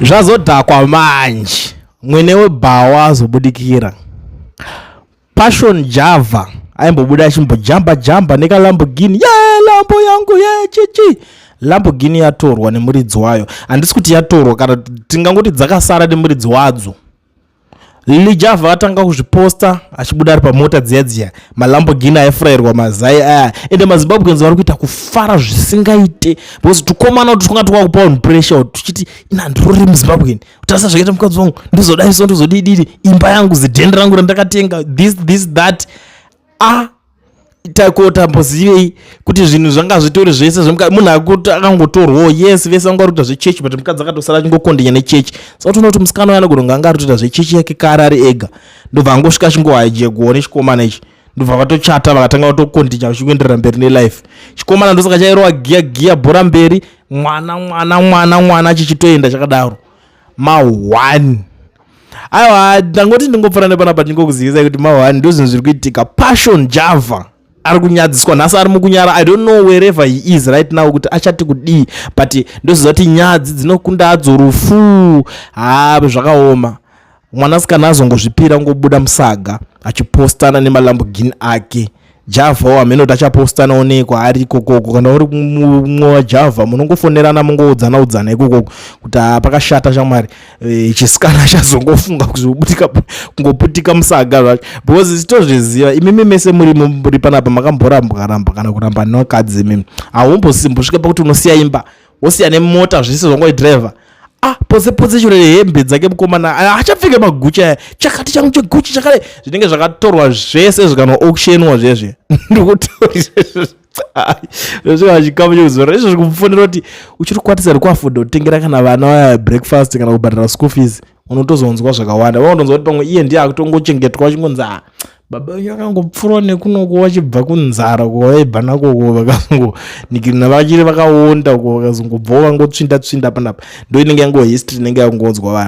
Zvazodhakwa manje, mwene webhawa azobudikira. Passion Java aimbobuda achimbojamba jamba nekaLamborghini, ye lambo yangu ye chichi. Lamborghini yatorwa nemuridzi wayo. Handisi kuti yatorwa, kana tingangoti dzakasara nemuridzi wadzo. Lili Java atanga kuzviposta achibuda ari pamota dziya dziya, maLamborghini aifurayirwa mazai aya. Ende maZimbabweans vari kuita kufara zvisingaite, because tukomana kuti twanga twakupa vanhu pressure, tuchiti ina ndirori muZimbabwean, kutarisa zvakaita mukadzi wangu, ndizodaiso, ndizodididi, imba yangu, zidhende rangu randakatenga, this, this, that. A takotambozivei kuti zvinhu zvanga zvitori zvese munhu akangotorwawo. Yes, vese vanga vari kuita zvechechi, but mukadzi akatosara achingokondinya nechechi. Saka toona kuti musikana uyo anogona kunge anga ari kutoita zvechechi yake kare ari ega, ndobva angosvika achingohijegwawo nechikomana ichi, ndobva vatochata, vakatanga vatokondinya vachikuenderera mberi nelife. Chikomana ndosaka chairova giya giya, bhora mberi, mwana mwana mwana mwana, chichitoenda chakadaro ma1. Aiwa, ndangoti ndingopfuura nepanapa ndingokuzivisai kuti ma1 ndo zvinhu zviri kuitika. Passion Java ari kunyadziswa nhasi, ari mukunyara. I don't know wherever he is right now kuti achati kudii, but ndoziva kuti nyadzi dzinokunda hadzo rufu. Ha, zvakaoma. Mwanasikana azongozvipira ngobuda musaga achipostana nemaLamborghini ake. Java hamene kuti achapostanawo nei kwaari ikokoko. Kana uri mumwe waJava, munongofonerana, mungoudzana udzana ikokoko kuti ha, pakashata shamwari. Chisikana chazongofunga kuzobutika, kungoputika musaga zvacho, because titozviziva imimi mese muri panapa makamborambwa ramba kana kuramba nevakadzi. Imimi haumbosimbosvika pakuti unosiya imba, wosiya nemota, zvese zvangoidhiraivha. Ah, pose pose chiro hembe dzake mukomana achapfeka maGucci aya, chakati changu cheGucci chakadai, zvinenge zvakatorwa zvese zvikanoauctionwa zvezve. Ndikutori chikamu chekuzorora izvo zvikufonera kuti uchiri kukwatisa ri kuafforda kutengera kana vana vaya breakfast kana kubhadhara school fees. Unotozonzwa zvakawanda, vanotonzwa kuti pamwe iye ndiye akutongochengetwa, achingonzi a baba venyu vakangopfuura nekunoko vachibva kunzara kwavaibva nakoko, vakazongonikirina vachiri vakaonda uko, vakazongobvawo vangotsvinda tsvinda panapa. Ndo inenge yango history inenge yangonzwa vanhu.